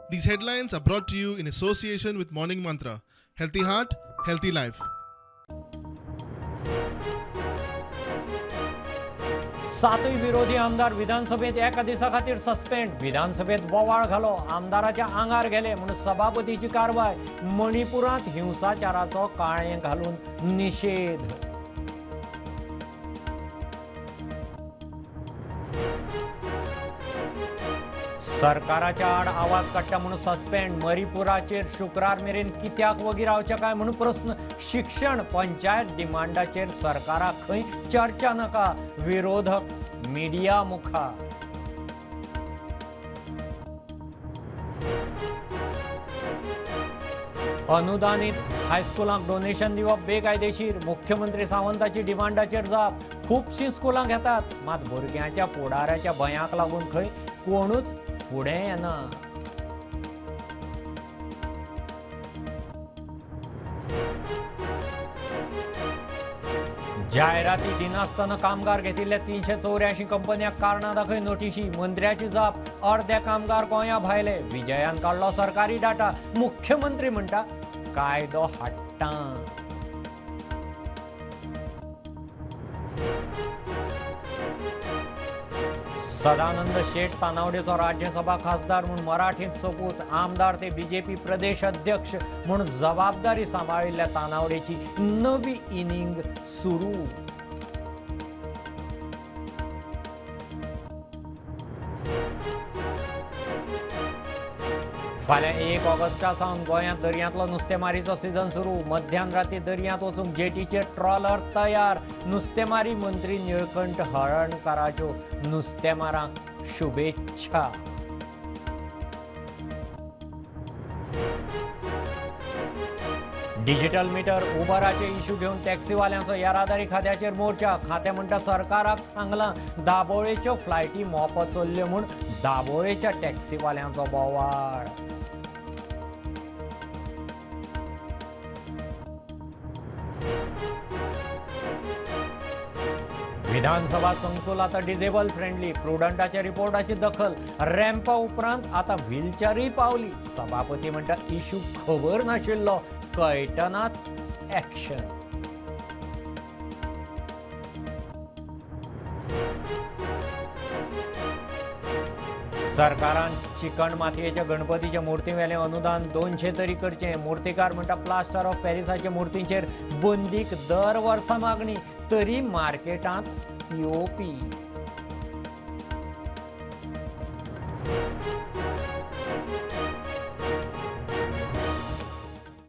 These headlines are brought to you in association with Morning Mantra. Healthy heart, healthy life. सातूय विरोधी आमदार विधानसभेत एका दिसा खातीर सस्पेंड. विधानसभेत बोवाळ घालो, आमदाराच्या आंगार गेले म्हूण सभापतीची कारवाय. मणिपुरांत हिंसाचाराचो काळें घालून निशेध. सरकाराच्या आड आवाज काडटा म्हूण सस्पेंड. मणिपुराचेर शुक्रार मेरेन कित्याक वगी रावचें काय म्हूण प्रस्न. शिक्षण पंचायत डिमांडाचेर सरकाराक खंय चर्चा नाका, विरोधक मिडिया मुखार. अनुदानीत हायस्कुलांक डोनेशन दिवप बेकायदेशीर. मुख्यमंत्री सावंताची डिमांडाचेर जाप. खुबशीं स्कुलां घेतात, मात भुरग्यांच्या फुडाराच्या भंयाक लागून खंय कोणूच फुडें येना. जायराती दिनासतना कामगार घेतिल्ल्या 384 कंपन्यांक कारणां दाखय नोटिशी. मंत्र्याची जाप, अर्दे कामगार गोंया भायले. विजयान काडलो सरकारी डाटा. मुख्यमंत्री म्हणटा कायदो हाडटा. सदानंद शेट तानावडेचो राज्यसभा खासदार म्हूण मराठींत सोपूत. आमदार ते बीजेपी प्रदेश अध्यक्ष म्हूण जबाबदारी सांबाळिल्ल्या तानावडेची नवी इनिंग सुरू. फाल्यां 1 ऑगस्टा सावन गोंयांत दर्यांतलो नुस्तेमारीचो सीझन सुरू. मध्यान राती दर्यांत वचूंक जेटीचेर ट्रॉलर तयार. नुस्तेमारी मंत्री निळकंठ हळर्णकाराच्यो नुस्तेमारांक शुभेच्छा. डिजिटल मिटर उबराचे इश्यू घेवन टॅक्सीवाल्यांचो येरादारी खात्याचेर मोर्चा. खातें म्हणटा सरकाराक सांगलां दाबोळेच्यो फ्लायटी मोपो चल्ल्यो म्हूण दाबोळेच्या टॅक्सीवाल्यांचो बोवाळ. विधानसभा संकुल आता डिजेबल फ्रेंडली. प्रुडंटाच्या रिपोर्टाची दखल. रॅम्पा उपरांत आता व्हीलचेरूय पावली. सभापती म्हणटा इश्यू खबर नाशिल्लो, कळटनाच ऍक्शन. सरकारान चिकण मातयेच्या गणपतीच्या मुर्तीवेलें अनुदान 200 तरी करचें. मुर्तीकार म्हणटा प्लास्टर ऑफ पॅरिसाच्या मुर्तींचेर बंदीक दर वर्सा मागणी, तरी मार्केटांत पीओपी.